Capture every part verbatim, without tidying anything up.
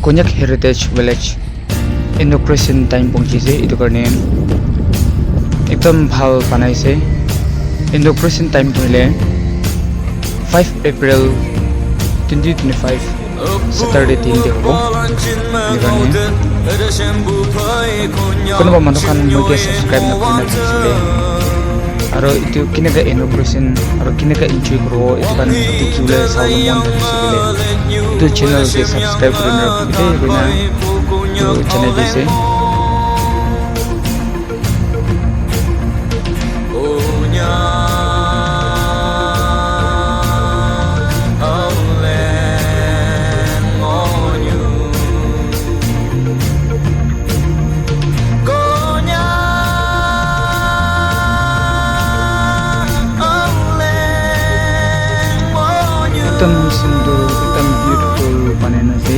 Konyak Heritage Village inauguration time pahunchi ase, etu karne ekdam bhal banai ase. Inauguration time tu hoile five April twenty twenty-five, Saturday din te hobo. Etu karne kunuba manu khan moi ke subscribe na kurina thakisile, aro etu kineka inauguration aro kineka enjoy kuribo, etu khan dikhi bole sabo mon thakisile, etu channel ke subscribe kurina rakhibi de, koina etu janai di ase. Ekdam sundur, ekdam beautiful banai na ase.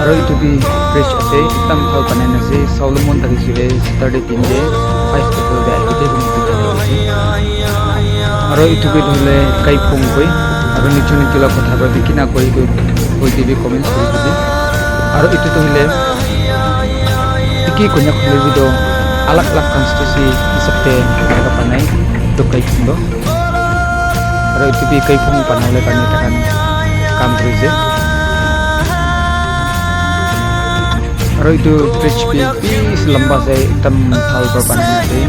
Aro etu bi bridge ase, ekdam bhal banai na ase. Sawole mon thakisile Saturday din te five April te ahi kene etu banai na ase. Aro etu bi hoile Kaiphong koi, aro niche niche la kotha para bi kina koi etu koi dibi, comments kuri dibi. Aro etu tu hoile eki Konyak hoile bi toh alag alag constituency hisab te jaga banai toh Kaiphong toh. Aro etu bi Kaiphong banabole karne taikhan kam kuri ase. Aro etu bridge bi bishi lamba ase, ekdam bhal para banai na ase.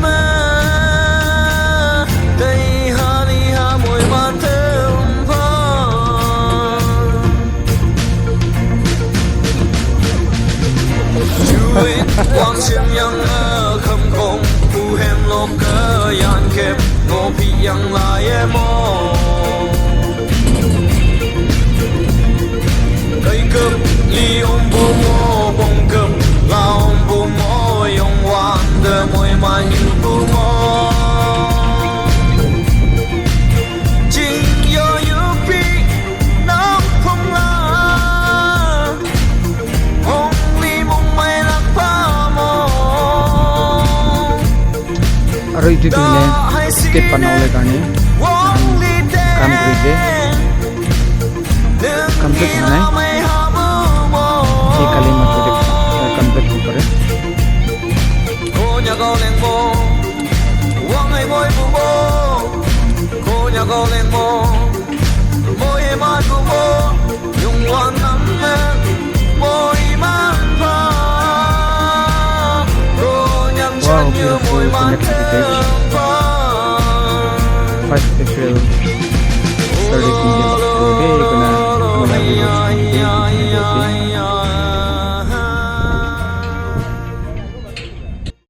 Aro etu tu hoile state banabole karne kam kuri ase. Complete howa nai. Ye kali matro te complete hobo pare. Wow, beautiful Konyak heritage. Five April